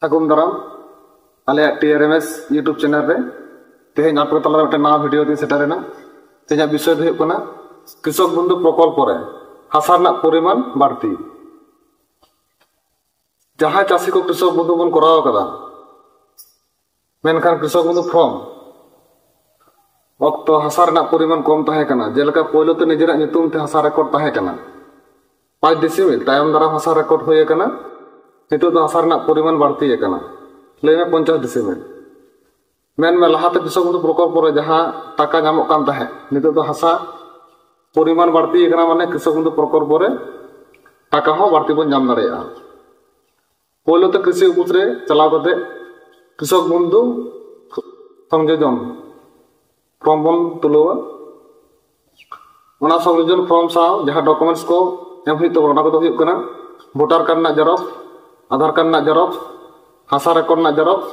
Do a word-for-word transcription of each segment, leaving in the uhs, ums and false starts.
ᱥᱟᱹᱜᱩᱱ ᱫᱟᱨᱟᱢ ᱟᱞᱮᱭᱟᱜ ᱴᱤ ᱟᱨ ᱮᱢ ᱮᱥ YouTube ᱪᱮᱱᱮᱞ ᱨᱮ᱾ ᱛᱮᱦᱮᱧ ᱟᱯᱮ ᱛᱟᱞᱟᱨᱮ ᱢᱤᱫᱴᱮᱱ ᱱᱟᱣᱟ ᱵᱷᱤᱰᱤᱭᱳ ᱛᱤᱧ ᱥᱮᱴᱮᱨ ᱮᱱᱟ᱾ ᱛᱮᱦᱮᱧᱟᱜ ᱵᱤᱥᱚᱭ ᱫᱚ ᱦᱩᱭᱩᱜ ᱠᱟᱱᱟ ᱠᱨᱤᱥᱚᱠ ᱵᱚᱱᱫᱷᱩ ᱯᱨᱚᱠᱚᱞᱯᱚ ᱨᱮ ᱦᱟᱥᱟ ᱨᱮᱱᱟᱜ ᱯᱚᱨᱤᱢᱟᱱ ᱵᱟᱹᱲᱛᱤ᱾ ᱡᱟᱦᱟᱸᱭ ᱪᱟᱹᱥᱤ ᱠᱚ ᱠᱨᱤᱥᱚᱠ ᱵᱚᱱᱫᱷᱩ ᱵᱚᱱ ᱠᱚᱨᱟᱣ ᱠᱟᱫᱟ, ᱢᱮᱱᱠᱷᱟᱱ ᱠᱨᱤᱥᱚᱠ ᱵᱚᱱᱫᱷᱩ ᱯᱷᱚᱨᱢ ᱚᱠᱛᱚ ᱦᱟᱥᱟ ᱨᱮᱱᱟᱜ ᱯᱚᱨᱤᱢᱟᱱ ᱠᱚᱢ ᱛᱟᱦᱮᱸ ᱠᱟᱱᱟ, ᱡᱮᱞᱮᱠᱟ ᱯᱳᱭᱞᱳ ᱛᱮ ᱱᱤᱡᱮᱨᱟᱜ ᱧᱩᱛᱩᱢ ᱛᱮ ᱦᱟᱥᱟ ᱨᱮᱠᱚᱨᱰ ᱛᱟᱦᱮᱸ ᱠᱟᱱᱟ ᱯᱟᱸᱪ ᱰᱤᱥᱤᱢᱤᱞ, ᱛᱟᱭᱚᱢ ᱫᱟᱨᱟᱢ ᱦᱟᱥᱟ ᱨᱮᱠᱚᱨᱰ ᱦᱩᱭ ᱟᱠᱟᱱᱟ, ᱱᱤᱛᱚᱜ ᱫᱚ ᱦᱟᱥᱟ ᱨᱮᱱᱟᱜ ᱯᱚᱨᱤᱢᱟᱱ ᱵᱟᱹᱲᱛᱤ ᱟᱠᱟᱱᱟ, ᱞᱟᱹᱭ ᱢᱮ ᱯᱚᱧᱪᱟᱥ ᱰᱤᱥᱤᱢᱤᱞ᱾ ᱢᱮᱱ ᱢᱮ ᱞᱟᱦᱟᱛᱮ ᱠᱨᱤᱥᱚᱠ ᱵᱚᱱᱫᱷᱩ ᱯᱨᱚᱠᱚᱞᱯᱚ ᱨᱮ ᱡᱟᱦᱟᱸ ᱴᱟᱠᱟ ᱧᱟᱢᱚᱜ ᱠᱟᱱ ᱛᱟᱦᱮᱸᱫ, ᱱᱤᱛᱚᱜ ᱫᱚ ᱦᱟᱥᱟ ᱯᱚᱨᱤᱢᱟᱱ ᱵᱟᱹᱲᱛᱤ ᱟᱠᱟᱱᱟ, ᱢᱟᱱᱮ ᱠᱨᱤᱥᱚᱠ ᱵᱚᱱᱫᱷᱩ ᱯᱨᱚᱠᱚᱞᱯᱚ ᱨᱮ ᱴᱟᱠᱟ ᱦᱚᱸ ᱵᱟᱹᱲᱛᱤ ᱵᱚᱱ ᱧᱟᱢ ᱫᱟᱲᱮᱭᱟᱜᱼᱟ᱾ ᱯᱳᱭᱞᱳ ᱛᱮ ᱠᱨᱤᱥᱤ ᱚᱯᱷᱤᱥ ᱨᱮ ᱪᱟᱞᱟᱣ ᱠᱟᱛᱮ ᱠᱨᱤᱥᱚᱠ ᱵᱚᱱᱫᱷᱩ ᱥᱚᱝᱡᱳᱡᱚᱱ ᱯᱷᱚᱨᱢ ᱵᱚᱱ ᱛᱩᱞᱟᱹᱣᱟ᱾ ᱚᱱᱟ ᱥᱚᱝᱡᱳᱡᱚᱱ ᱯᱷᱚᱨᱢ ᱥᱟᱶ ᱡᱟᱦᱟᱸ ᱰᱚᱠᱩᱢᱮᱱᱴᱥ ᱠᱚ ᱮᱢ ᱦᱩᱭᱩᱜ ᱛᱟᱵᱚᱱᱟ, ᱚᱱᱟ ᱠᱚᱫᱚ ᱦᱩᱭᱩᱜ ᱠᱟᱱᱟ ᱵᱷᱳᱴᱟᱨ ᱠᱟᱨᱰ ᱨᱮᱱᱟᱜ ᱡᱮᱨᱚᱠᱥ, ᱟᱫᱷᱟᱨ ᱠᱟᱨᱰ ᱨᱮᱱᱟᱜ ᱡᱮᱨᱚᱠᱥ, ᱦᱟᱥᱟ ᱨᱮᱠᱚᱨᱰ ᱨᱮᱱᱟᱜ ᱡᱮᱨᱚᱠᱥ,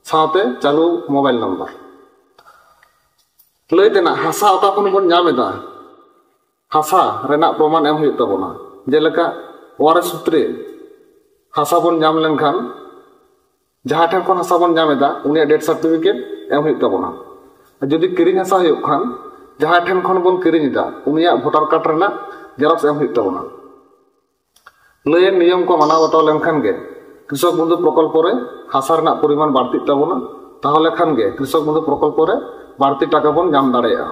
ᱥᱟᱶᱛᱮ ᱪᱟᱹᱞᱩ ᱢᱳᱵᱟᱭᱤᱞ ᱱᱟᱢᱵᱟᱨ᱾ ᱞᱟᱹᱭ ᱛᱮᱱᱟᱜ, ᱦᱟᱥᱟ ᱚᱠᱟ ᱠᱷᱚᱱ ᱵᱚᱱ ᱧᱟᱢ ᱮᱫᱟ, ᱦᱟᱥᱟ ᱨᱮᱱᱟᱜ ᱯᱨᱚᱢᱟᱱ ᱮᱢ ᱦᱩᱭᱩᱜ ᱛᱟᱵᱚᱱᱟ᱾ ᱡᱮᱞᱮᱠᱟ, ᱚᱣᱟᱨᱮᱥ ᱥᱩᱛᱨᱮ ᱦᱟᱥᱟ ᱵᱚᱱ ᱧᱟᱢ ᱞᱮᱱᱠᱷᱟᱱ, ᱡᱟᱦᱟᱸ ᱴᱷᱮᱱ ᱠᱷᱚᱱ ᱦᱟᱥᱟ ᱵᱚᱱ ᱧᱟᱢ ᱮᱫᱟ, ᱩᱱᱤᱭᱟᱜ ᱰᱮᱛᱷ ᱥᱟᱨᱴᱤᱯᱷᱤᱠᱮᱴ ᱮᱢ ᱦᱩᱭᱩᱜ ᱛᱟᱵᱚᱱᱟ᱾ ᱟᱨ ᱡᱩᱫᱤ ᱠᱤᱨᱤᱧ ᱦᱟᱥᱟ ᱦᱩᱭᱩᱜ ᱠᱷᱟᱱ, ᱡᱟᱦᱟᱸᱭ ᱴᱷᱮᱱ ᱠᱷᱚᱱ ᱵᱚᱱ ᱠᱤᱨᱤᱧ ᱮᱫᱟ, ᱩᱱᱤᱭᱟᱜ ᱵᱷᱳᱴᱟᱨ ᱠᱟᱨᱰ ᱨᱮᱱᱟᱜ ᱡᱮᱨᱚᱠᱥ ᱮᱢ ᱦᱩᱭᱩᱜ ᱛᱟᱵᱚᱱᱟ᱾ ᱞᱟᱹᱭᱮᱱ ᱱᱤᱭᱚᱢ ᱠᱚ ᱢᱟᱱᱟᱣ ᱵᱟᱛᱟᱣ ᱞᱮᱱᱠᱷᱟᱱ ᱜᱮ ᱠᱨᱤᱥᱚᱠ ᱵᱚᱱᱫᱷᱩ ᱯᱨᱚᱠᱚᱞᱯᱚ ᱨᱮ ᱦᱟᱥᱟ ᱨᱮᱱᱟᱜ ᱯᱚᱨᱤᱢᱟᱱ ᱵᱟᱹᱲᱛᱤᱜ ᱛᱟᱵᱚᱱᱟ᱾ ᱛᱟᱦᱚᱞᱮ ᱠᱷᱟᱱ ᱜᱮ ᱠᱨᱤᱥᱚᱠ ᱵᱚᱱᱫᱷᱩ ᱯᱨᱚᱠᱚᱞᱯᱚ ᱨᱮ ᱵᱟᱹᱲᱛᱤ ᱴᱟᱠᱟ ᱵᱚᱱ ᱧᱟᱢ ᱫᱟᱲᱮᱭᱟᱜᱼᱟ᱾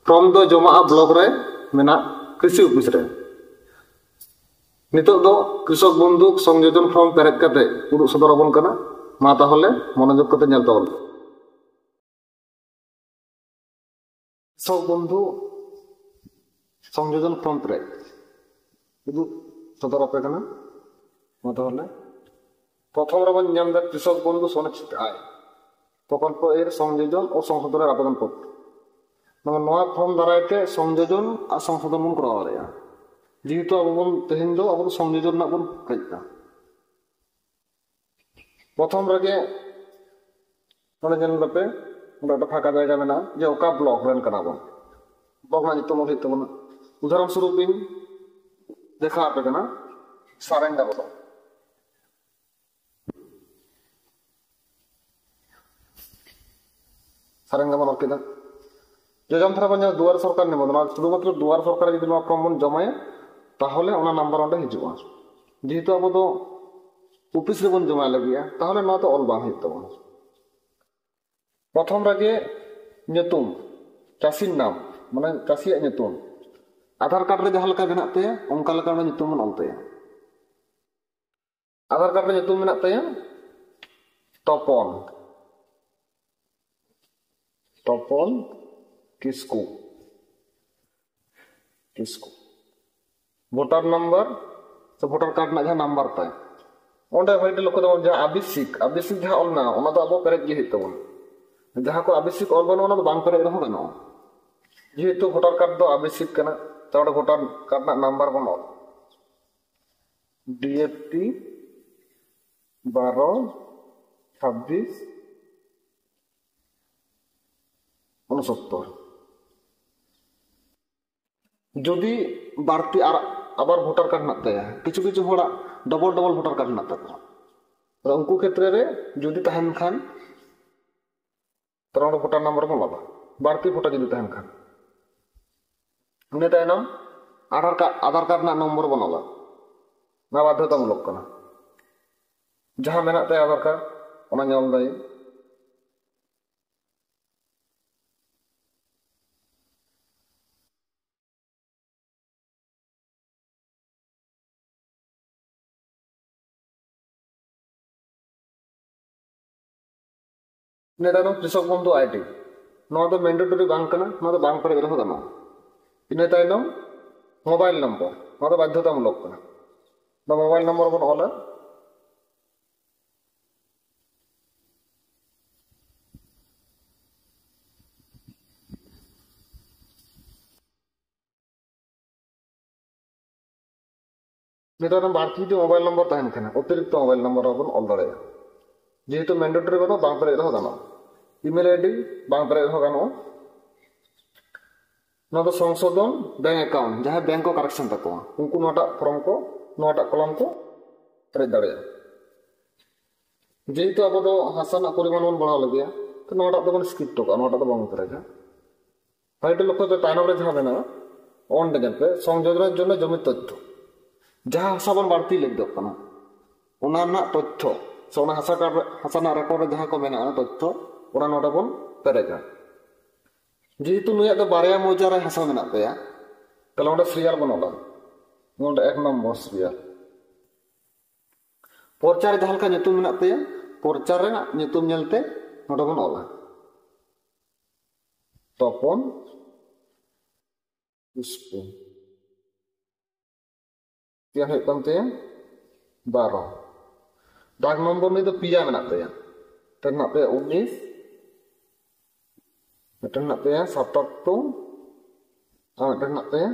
ᱯᱷᱚᱨᱢ ᱫᱚ ᱡᱚᱢᱟᱜᱼᱟ ᱵᱞᱚᱠ ᱨᱮ ᱢᱮᱱᱟᱜ ᱠᱨᱤᱥᱤ ᱚᱯᱷᱤᱥ ᱨᱮ᱾ ᱱᱤᱛᱚᱜ ᱫᱚ ᱠᱨᱤᱥᱚᱠ ᱵᱚᱱᱫᱷᱩ ᱥᱚᱝᱡᱳᱡᱚᱱ ᱯᱷᱚᱨᱢ ᱯᱮᱨᱮᱡ ᱠᱟᱛᱮ ᱩᱫᱩᱜ ᱥᱚᱫᱚᱨ ᱟᱵᱚᱱ ᱠᱟᱱᱟ᱾ ᱢᱟ ᱛᱟᱦᱚᱞᱮ ᱢᱚᱱᱳᱡᱳᱜᱽ ᱠᱟᱛᱮ ᱧᱮᱞ ᱛᱟᱵᱚᱱ ᱯᱮ᱾ ᱠᱨᱤᱥᱚᱠ ᱵᱚᱱᱫᱷᱩ ᱥᱚᱝᱡᱳᱡᱚᱱ ᱯᱷᱚᱨᱢ ᱯᱮᱨᱮᱡ ᱩᱫᱩᱜ ᱥᱚᱫᱚᱨ ᱟᱯᱮ ᱠᱟᱱᱟ᱾ ᱢᱟ ᱛᱟᱦᱚᱞᱮ, ᱯᱨᱚᱛᱷᱚᱢ ᱨᱮᱵᱚᱱ ᱧᱟᱢ ᱮᱫᱟ ᱠᱨᱤᱥᱚᱠ ᱵᱚᱱᱫᱷᱩ ᱥᱚᱱᱤᱪᱷᱤᱛ ᱟᱭ ᱯᱨᱚᱠᱚᱞᱯᱚ ᱮᱨ ᱥᱚᱝᱡᱳᱡᱚᱱ ᱚ ᱥᱚᱝᱥᱳᱫᱷᱚᱱ ᱮᱨ ᱟᱵᱮᱫᱚᱱ ᱯᱚᱛᱨᱚ᱾ ᱱᱚᱣᱟ, ᱱᱚᱣᱟ ᱯᱷᱚᱨᱢ ᱫᱟᱨᱟᱭ ᱛᱮ ᱥᱚᱝᱡᱳᱡᱚᱱ ᱟᱨ ᱥᱚᱝᱥᱳᱫᱷᱚᱱ ᱵᱚᱱ ᱠᱚᱨᱟᱣ ᱫᱟᱲᱮᱭᱟᱜᱼᱟ᱾ ᱡᱮᱦᱮᱛᱩ ᱟᱵᱚ ᱵᱚᱱ, ᱛᱮᱦᱮᱧ ᱫᱚ ᱟᱵᱚ ᱫᱚ ᱥᱚᱝᱡᱳᱡᱚᱱ ᱨᱮᱱᱟᱜ ᱵᱚᱱ ᱯᱮᱨᱮᱡ ᱮᱫᱟ᱾ ᱯᱨᱚᱛᱷᱚᱢ ᱨᱮᱜᱮ ᱱᱚᱰᱮ ᱧᱮᱞ ᱫᱟᱯᱮ, ᱱᱚᱰᱮ ᱢᱤᱫᱴᱟᱝ ᱯᱷᱟᱸᱠᱟ ᱡᱟᱭᱜᱟ ᱢᱮᱱᱟᱜᱼᱟ, ᱡᱮ ᱚᱠᱟ ᱵᱞᱚᱠ ᱨᱮᱱ ᱠᱟᱱᱟ ᱵᱚᱱ, ᱵᱞᱚᱠ ᱨᱮᱱᱟᱜ ᱧᱩᱛᱩᱢ ᱚᱞ ᱦᱩᱭᱩᱜ ᱛᱟᱵᱚᱱᱟ᱾ ᱩᱫᱟᱦᱚᱨᱚᱱ ᱥᱚᱨᱩᱯ ᱤᱧ ᱫᱮᱠᱷᱟᱣ ᱟᱯᱮ ᱠᱟᱱᱟ, ᱥᱟᱨᱮᱝᱜᱟ ᱵᱞᱚᱠ᱾ ᱨᱮᱝᱜᱟ ᱵᱚᱱ ᱚᱞ ᱠᱮᱫᱟ᱾ ᱡᱚᱡᱚᱢ ᱫᱷᱟᱨᱮ ᱵᱚᱱ ᱧᱮᱞ ᱫᱩᱣᱟᱨ ᱥᱚᱨᱠᱟᱨ ᱱᱤᱵᱚᱱᱫᱷᱚᱱ, ᱥᱩᱫᱷᱩᱢᱟᱛᱨᱚ ᱫᱩᱣᱟᱨ ᱥᱚᱨᱠᱟᱨ ᱡᱩᱫᱤ ᱱᱚᱣᱟ ᱯᱷᱚᱨᱢ ᱵᱚᱱ ᱡᱚᱢᱟᱭᱟ, ᱛᱟᱦᱚᱞᱮ ᱚᱱᱟ ᱱᱟᱢᱵᱟᱨ ᱚᱸᱰᱮ ᱦᱤᱡᱩᱜᱼᱟ᱾ ᱡᱮᱦᱮᱛᱩ ᱟᱵᱚ ᱫᱚ ᱚᱯᱷᱤᱥ ᱨᱮᱵᱚᱱ ᱡᱚᱢᱟᱭ ᱞᱟᱹᱜᱤᱫᱼᱟ, ᱛᱟᱦᱚᱞᱮ ᱱᱚᱣᱟ ᱫᱚ ᱚᱞ ᱵᱟᱝ ᱦᱩᱭᱩᱜ ᱛᱟᱵᱚᱱᱟ᱾ ᱯᱨᱚᱛᱷᱚᱢ ᱨᱮᱜᱮ ᱧᱩᱛᱩᱢ, ᱪᱟᱹᱥᱤ ᱱᱟᱢ, ᱢᱟᱱᱮ ᱪᱟᱹᱥᱤᱭᱟᱜ ᱧᱩᱛᱩᱢ᱾ ᱟᱫᱷᱟᱨ ᱠᱟᱨᱰ ᱨᱮ ᱡᱟᱦᱟᱸ ᱞᱮᱠᱟ ᱢᱮᱱᱟᱜ ᱛᱟᱭᱟ, ᱚᱱᱠᱟ ᱞᱮᱠᱟ ᱚᱱᱟ ᱧᱩᱛᱩᱢ ᱵᱚᱱ ᱚᱞ ᱛᱟᱭᱟ᱾ ᱟᱫᱷᱟᱨ ᱠᱟᱨᱰ ᱨᱮ ᱧᱩᱛᱩᱢ ᱢᱮᱱᱟᱜ ᱛᱟᱭᱟ ᱛᱚᱯᱚᱱ, ᱛᱚᱯᱚᱱ ᱠᱤᱥᱠᱩ, ᱠᱤᱥᱠᱩ᱾ ᱵᱷᱳᱴᱟᱨ ᱱᱟᱢᱵᱟᱨ ᱥᱮ ᱵᱷᱳᱴᱟᱨ ᱠᱟᱨᱰ ᱨᱮᱱᱟᱜ ᱡᱟᱦᱟᱸ ᱱᱟᱢᱵᱟᱨ ᱛᱟᱭ, ᱚᱸᱰᱮ ᱵᱷᱟᱹᱜᱤ ᱞᱚᱠᱠᱷᱚ ᱛᱟᱵᱚᱱ, ᱡᱟᱦᱟᱸ ᱟᱵᱤᱥᱤᱠ, ᱟᱵᱤᱥᱤᱠ ᱡᱟᱦᱟᱸ ᱚᱞ ᱢᱮᱱᱟᱜᱼᱟ, ᱚᱱᱟ ᱫᱚ ᱟᱵᱚ ᱯᱮᱨᱮᱡ ᱜᱮ ᱦᱩᱭᱩᱜ ᱛᱟᱵᱚᱱᱟ᱾ ᱡᱟᱦᱟᱸ ᱠᱚ ᱟᱵᱤᱥᱤᱠ ᱚᱞ ᱵᱟᱹᱱᱩᱜᱼᱟ, ᱚᱱᱟ ᱫᱚ ᱵᱟᱝ ᱯᱮᱨᱮᱡ ᱨᱮᱦᱚᱸ ᱜᱟᱱᱚᱜᱼᱟ᱾ ᱡᱮᱦᱮᱛᱩ ᱵᱷᱳᱴᱟᱨ ᱠᱟᱨᱰ ᱫᱚ ᱟᱵᱤᱥᱤᱠ ᱠᱟᱱᱟ, ᱛᱟᱦᱞᱮ ᱵᱷᱳᱴᱟᱨ ᱠᱟᱨᱰ ᱨᱮᱱᱟᱜ ᱱᱟᱢᱵᱟᱨ ᱵᱚᱱ ᱚᱞ, ᱰᱤ ᱮᱯᱷ ᱴᱤ ᱵᱟᱨᱚ ᱪᱷᱟᱵᱵᱤᱥ ᱩᱱᱥᱚᱛᱛᱚᱨ᱾ ᱡᱩᱫᱤ ᱵᱟᱹᱲᱛᱤ ᱟᱨ ᱟᱵᱟᱨ ᱵᱷᱳᱴᱟᱨ ᱠᱟᱨᱰ ᱢᱮᱱᱟᱜ ᱛᱟᱭᱟ, ᱠᱤᱪᱷᱩ ᱠᱤᱪᱷᱩ ᱦᱚᱲᱟᱜ ᱰᱚᱵᱚᱞ ᱰᱚᱵᱚᱞ ᱵᱷᱳᱴᱟᱨ ᱠᱟᱨᱰ ᱢᱮᱱᱟᱜ ᱛᱟᱠᱚᱣᱟ, ᱛᱟᱦᱞᱮ ᱩᱱᱠᱩ ᱠᱷᱮᱛᱨᱮ ᱨᱮ ᱡᱩᱫᱤ ᱛᱟᱦᱮᱱ ᱠᱷᱟᱱ, ᱛᱟᱦᱞᱮ ᱚᱸᱰᱮ ᱵᱷᱳᱴᱟᱨ ᱱᱟᱢᱵᱟᱨ ᱵᱚᱱ ᱚᱞᱟ, ᱵᱟᱹᱲᱛᱤ ᱵᱷᱳᱴᱟᱨ ᱡᱩᱫᱤ ᱛᱟᱦᱮᱱ ᱠᱷᱟᱱ᱾ ᱤᱱᱟᱹ ᱛᱟᱭᱱᱚᱢ ᱟᱫᱷᱟᱨ ᱠᱟᱨᱰ, ᱟᱫᱷᱟᱨ ᱠᱟᱨᱰ ᱨᱮᱱᱟᱜ ᱱᱚᱢᱵᱚᱨ ᱵᱚᱱ ᱚᱞᱟ, ᱱᱚᱣᱟ ᱵᱟᱫᱽᱫᱷᱚᱛᱟᱢᱩᱞᱚᱠ ᱠᱟᱱᱟ᱾ ᱡᱟᱦᱟᱸ ᱢᱮᱱᱟᱜ ᱛᱟᱭᱟ ᱟᱫᱷᱟᱨ ᱠᱟᱨᱰ, ᱚᱱᱟ ᱧᱮᱞ ᱫᱟᱭ᱾ ᱤᱱᱟᱹ ᱛᱟᱭᱱᱚᱢ ᱠᱨᱤᱥᱚᱠ ᱵᱚᱱᱫᱷᱩ ᱟᱭᱰᱤ, ᱱᱚᱣᱟ ᱫᱚ ᱢᱮᱱᱰᱮᱴᱚᱨᱤ ᱵᱟᱝ ᱠᱟᱱᱟ, ᱱᱚᱣᱟ ᱫᱚ ᱵᱟᱝ ᱯᱮᱨᱮᱡ ᱨᱮᱦᱚᱸ ᱜᱟᱱᱚᱜᱼᱟ᱾ ᱤᱱᱟᱹ ᱛᱟᱭᱱᱚᱢ ᱢᱳᱵᱟᱭᱤᱞ ᱱᱚᱢᱵᱚᱨ, ᱱᱚᱣᱟ ᱫᱚ ᱵᱟᱫᱽᱫᱷᱚᱛᱟᱢᱩᱞᱚᱠ ᱠᱟᱱᱟ᱾ ᱱᱚᱣᱟ ᱢᱳᱵᱟᱭᱤᱞ ᱱᱚᱢᱵᱚᱨ ᱵᱚᱱ ᱚᱞᱟ᱾ ᱱᱤᱛᱚᱜ ᱵᱟᱹᱲᱛᱤ ᱡᱩᱫᱤ ᱢᱳᱵᱟᱭᱤᱞ ᱱᱚᱢᱵᱚᱨ ᱛᱟᱦᱮᱱ ᱠᱷᱟᱱ, ᱚᱛᱤᱨᱤᱠᱛᱚ ᱢᱳᱵᱟᱭᱤᱞ ᱱᱚᱢᱵᱚᱨ ᱦᱚᱸᱵᱚᱱ ᱚᱞ ᱫᱟᱲᱮᱭᱟᱜᱼᱟ᱾ ᱡᱮᱦᱮᱛᱩ ᱢᱮᱱᱰᱮᱴᱚᱨᱤ ᱵᱟᱹᱱᱩᱜ, ᱵᱟᱝ ᱯᱮᱨᱮᱡ ᱨᱮᱦᱚᱸ ᱜᱟᱱᱚᱜᱼᱟ᱾ ᱤᱢᱮᱞ ᱟᱭᱰᱤ ᱵᱟᱝ ᱯᱮᱨᱮᱡ ᱨᱮᱦᱚᱸ ᱜᱟᱱᱚᱜᱼᱟ᱾ ᱱᱚᱣᱟ ᱫᱚ ᱥᱚᱝᱥᱳᱫᱷᱚᱱ ᱵᱮᱝᱠ ᱮᱠᱟᱣᱩᱱᱴ, ᱡᱟᱦᱟᱸᱭ ᱵᱮᱝᱠ ᱠᱚ ᱠᱟᱨᱮᱠᱥᱚᱱ ᱛᱟᱠᱚᱣᱟ, ᱩᱱᱠᱩ ᱱᱚᱣᱟᱴᱟᱜ ᱯᱷᱚᱨᱢ ᱠᱚ, ᱱᱚᱣᱟᱴᱟᱜ ᱠᱚᱞᱚᱢ ᱠᱚ ᱯᱮᱨᱮᱡ ᱫᱟᱲᱮᱭᱟᱜᱼᱟ᱾ ᱡᱮᱦᱮᱛᱩ ᱟᱵᱚ ᱫᱚ ᱦᱟᱥᱟ ᱨᱮᱱᱟᱜ ᱯᱚᱨᱤᱢᱟᱱ ᱵᱚᱱ ᱵᱟᱲᱦᱟᱣ ᱞᱟᱹᱜᱤᱫ, ᱛᱚ ᱱᱚᱣᱟᱴᱟᱜ ᱫᱚᱵᱚᱱ ᱥᱠᱤᱯ ᱦᱚᱴᱚ ᱠᱟᱜᱼᱟ, ᱱᱚᱣᱟᱴᱟᱜ ᱫᱚ ᱵᱟᱵᱚᱱ ᱯᱮᱨᱮᱡᱟ᱾ ᱦᱳᱭ, ᱞᱚᱠᱠᱷᱚ ᱯᱮ, ᱛᱟᱭᱱᱚᱢ ᱨᱮ ᱡᱟᱦᱟᱸ ᱢᱮᱱᱟᱜᱼᱟ, ᱚᱸᱰᱮ ᱧᱮᱞ ᱯᱮ, ᱥᱚᱝᱡᱳᱡᱚᱱᱮᱨ ᱡᱚᱱᱱᱚ ᱡᱚᱢᱤ ᱛᱚᱛᱛᱷᱚ, ᱡᱟᱦᱟᱸ ᱦᱟᱥᱟ ᱵᱚᱱ ᱵᱟᱹᱲᱛᱤ ᱞᱟᱹᱜᱤᱫᱚᱜ ᱠᱟᱱᱟ, ᱚᱱᱟ ᱨᱮᱱᱟᱜ ᱛᱚᱛᱛᱷᱚ ᱥᱮ ᱚᱱᱟ ᱦᱟᱥᱟ ᱠᱟᱨᱰ ᱨᱮ, ᱦᱟᱥᱟ ᱨᱮᱱᱟᱜ ᱨᱮᱠᱚᱨᱰ ᱨᱮ ᱡᱟᱦᱟᱸ ᱠᱚ ᱢᱮᱱᱟᱜᱼᱟ ᱛᱚᱛᱛᱷᱚ, ᱚᱱᱟ ᱱᱚᱰᱮ ᱵᱚᱱ ᱯᱮᱨᱮᱡᱟ᱾ ᱡᱮᱦᱮᱛᱩ ᱱᱩᱭᱟᱜ ᱫᱚ ᱵᱟᱨᱭᱟ ᱢᱚᱣᱡᱟ ᱨᱮ ᱦᱟᱥᱟ ᱢᱮᱱᱟᱜ ᱛᱟᱭᱟ, ᱛᱟᱦᱞᱮ ᱚᱸᱰᱮ ᱥᱤᱨᱤᱭᱟᱞ ᱵᱚᱱ ᱚᱞᱟ, ᱱᱚᱰᱮ ᱮᱠ ᱱᱚᱢᱵᱚᱨ ᱥᱤᱨᱤᱭᱟᱞ᱾ ᱯᱚᱨᱪᱟ ᱨᱮ ᱡᱟᱦᱟᱸ ᱞᱮᱠᱟ ᱧᱩᱛᱩᱢ ᱢᱮᱱᱟᱜ ᱛᱟᱭᱟ, ᱯᱚᱨᱪᱟ ᱨᱮᱱᱟᱜ ᱧᱩᱛᱩᱢ ᱧᱮᱞᱛᱮ ᱱᱚᱰᱮ ᱵᱚᱱ ᱚᱞᱟ, ᱛᱚᱯᱚᱱ ᱠᱤᱥᱠᱩ᱾ ᱛᱤᱭᱟᱹ ᱦᱩᱭᱩᱜ ᱠᱟᱱ ᱛᱟᱭᱟ ᱵᱟᱨᱚ᱾ ᱫᱟᱜᱽ ᱱᱚᱢᱵᱚᱨ ᱱᱩᱭ ᱫᱚ ᱯᱮᱭᱟ ᱢᱮᱱᱟᱜ ᱛᱟᱭᱟ, ᱢᱤᱫᱴᱮᱱ ᱢᱮᱱᱟᱜ ᱛᱟᱭᱟ ᱩᱱᱤᱥ, ᱢᱤᱫᱴᱮᱱ ᱢᱮᱱᱟᱜ ᱛᱟᱭᱟ ᱥᱟᱛᱟᱛᱛᱳᱨ, ᱟᱨ ᱢᱤᱫᱴᱮᱱ ᱢᱮᱱᱟᱜ ᱛᱟᱭᱟ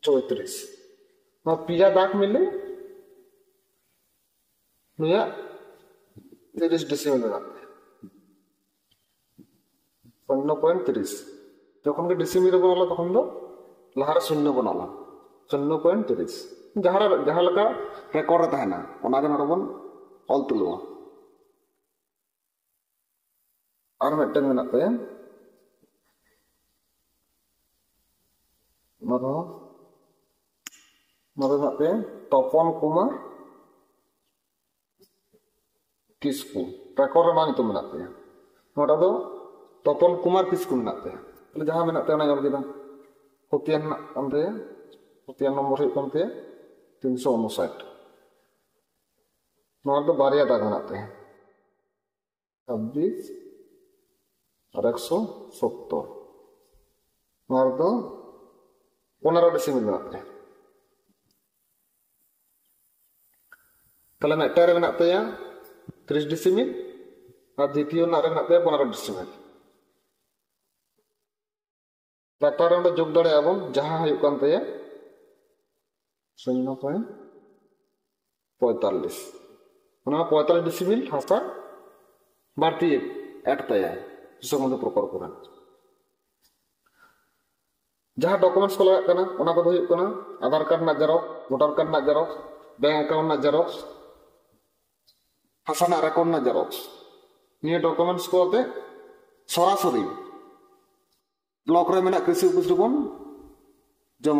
ᱪᱳᱭᱛᱨᱤᱥ᱾ ᱱᱚᱣᱟ ᱯᱮᱭᱟ ᱫᱟᱜᱽ ᱢᱤᱞᱮ ᱱᱩᱭᱟᱜ ᱛᱤᱨᱤᱥ ᱰᱤᱥᱤᱢᱮᱞ ᱢᱮᱱᱟᱜ ᱛᱟᱭᱟ, ᱥᱩᱱᱱᱚ ᱯᱚᱭᱮᱱᱴ ᱛᱤᱨᱤᱥ᱾ ᱡᱚᱠᱷᱚᱱ ᱜᱮ ᱰᱤᱥᱤᱢᱮᱞ ᱨᱮᱵᱚᱱ ᱚᱞᱟ, ᱛᱚᱠᱷᱚᱱ ᱫᱚ ᱞᱟᱦᱟᱨᱮ ᱥᱩᱱᱱᱚ ᱵᱚᱱ ᱚᱞᱟ, ᱥᱩᱱᱱᱚ ᱯᱚᱭᱮᱱᱴ ᱛᱤᱨᱤᱥ᱾ ᱡᱟᱦᱟᱸ ᱨᱮ, ᱡᱟᱦᱟᱸ ᱞᱮᱠᱟ ᱨᱮᱠᱚᱨᱰ ᱨᱮ ᱛᱟᱦᱮᱱᱟ, ᱚᱱᱟᱜᱮ ᱱᱚᱰᱮ ᱵᱚᱱ ᱚᱞ ᱛᱩᱞᱟᱹᱣᱟ᱾ ᱟᱨ ᱢᱤᱫᱴᱮᱱ ᱢᱮᱱᱟᱜ ᱛᱟᱭᱟ, ᱚᱱᱟ ᱫᱚ, ᱚᱱᱟ ᱫᱚ ᱢᱮᱱᱟᱜ ᱛᱟᱭᱟ ᱛᱚᱯᱚᱱ ᱠᱩᱢᱟᱨ ᱠᱤᱥᱠᱩ, ᱨᱮᱠᱚᱨᱰ ᱨᱮ ᱱᱚᱣᱟ ᱧᱩᱛᱩᱢ ᱢᱮᱱᱟᱜ ᱛᱟᱭᱟ᱾ ᱱᱚᱣᱟᱴᱟᱜ ᱫᱚ ᱛᱚᱯᱚᱱ ᱠᱩᱢᱟᱨ ᱠᱤᱥᱠᱩ ᱢᱮᱱᱟᱜ ᱛᱟᱭᱟ᱾ ᱛᱟᱦᱞᱮ ᱡᱟᱦᱟᱸ ᱢᱮᱱᱟᱜ ᱛᱟᱭᱟ ᱚᱱᱟᱧ ᱚᱞ ᱠᱮᱫᱟ᱾ ᱠᱷᱚᱛᱤᱭᱟᱱ ᱢᱮᱱᱟᱜ ᱠᱟᱱ ᱛᱟᱭᱟ, ᱠᱷᱚᱛᱤᱭᱟᱱ ᱱᱚᱢᱵᱚᱨ ᱦᱩᱭᱩᱜ ᱠᱟᱱ ᱛᱟᱭᱟ ᱛᱤᱱᱥᱚ ᱩᱱᱩᱥᱟᱴ᱾ ᱱᱚᱣᱟ ᱨᱮᱫᱚ ᱵᱟᱨᱭᱟ ᱫᱟᱜᱽ ᱢᱮᱱᱟᱜ ᱛᱟᱭᱟ, ᱪᱷᱟᱵᱵᱤᱥ ᱟᱨ ᱮᱠᱥᱚ ᱥᱚᱛᱛᱚᱨ᱾ ᱱᱚᱣᱟ ᱨᱮᱫᱚ ᱯᱚᱱᱮᱨᱚ ᱰᱤᱥᱤᱢᱮᱞ ᱢᱮᱱᱟᱜ ᱛᱟᱭᱟ᱾ ᱛᱟᱦᱞᱮ ᱢᱤᱫᱴᱟᱝ ᱨᱮ ᱢᱮᱱᱟᱜ ᱛᱟᱭᱟ ᱛᱤᱨᱤᱥ ᱰᱤᱥᱤᱢᱮᱞ ᱟᱨ ᱫᱤᱛᱤᱭᱚ ᱨᱮᱱᱟᱜ ᱨᱮ ᱢᱮᱱᱟᱜ ᱛᱟᱭᱟ ᱯᱚᱱᱮᱨᱚ ᱰᱤᱥᱤᱢᱮᱞ᱾ ᱞᱟᱛᱟᱨ ᱨᱮ ᱚᱸᱰᱮ ᱡᱳᱜᱽ ᱫᱟᱲᱮᱭᱟᱜᱼᱟ ᱵᱚᱱ, ᱡᱟᱦᱟᱸ ᱦᱩᱭᱩᱜ ᱠᱟᱱ ᱛᱟᱭᱟ ᱥᱩᱱᱱᱚ ᱯᱚᱭᱮᱱᱴ ᱯᱚᱸᱭᱛᱟᱞᱞᱤᱥ᱾ ᱚᱱᱟ ᱯᱚᱸᱭᱛᱟᱞᱞᱤᱥ ᱰᱤᱥᱤᱢᱮᱞ ᱦᱟᱥᱟ ᱵᱟᱹᱲᱛᱤ ᱮᱰ ᱛᱟᱭᱟᱭ ᱥᱩᱥᱚᱝᱦᱚᱫ ᱯᱨᱚᱠᱚᱞᱯᱚ ᱨᱮ᱾ ᱡᱟᱦᱟᱸ ᱰᱚᱠᱩᱢᱮᱱᱴᱥ ᱠᱚ ᱞᱟᱜᱟᱜ ᱠᱟᱱᱟ, ᱚᱱᱟ ᱠᱚᱫᱚ ᱦᱩᱭᱩᱜ ᱠᱟᱱᱟ ᱟᱫᱷᱟᱨ ᱠᱟᱨᱰ ᱨᱮᱱᱟᱜ ᱡᱮᱨᱚᱠᱥ, ᱵᱷᱳᱴᱟᱨ ᱠᱟᱨᱰ ᱨᱮᱱᱟᱜ ᱡᱮᱨᱚᱠᱥ, ᱵᱮᱝᱠ ᱟᱠᱟᱣᱩᱱᱴ ᱨᱮᱱᱟᱜ ᱡᱮᱨᱚᱠᱥ, ᱦᱟᱥᱟ ᱨᱮᱱᱟᱜ ᱨᱮᱠᱚᱨᱰ ᱨᱮᱱᱟᱜ ᱡᱮᱨᱚᱠᱥ᱾ ᱱᱤᱭᱟᱹ ᱰᱚᱠᱩᱢᱮᱱᱴᱥ ᱠᱚ ᱟᱛᱮ ᱥᱚᱨᱟᱥᱚᱨᱤ ᱵᱞᱚᱠ ᱨᱮ ᱢᱮᱱᱟᱜ ᱠᱨᱤᱥᱤ ᱚᱯᱷᱤᱥ ᱨᱮᱵᱚᱱ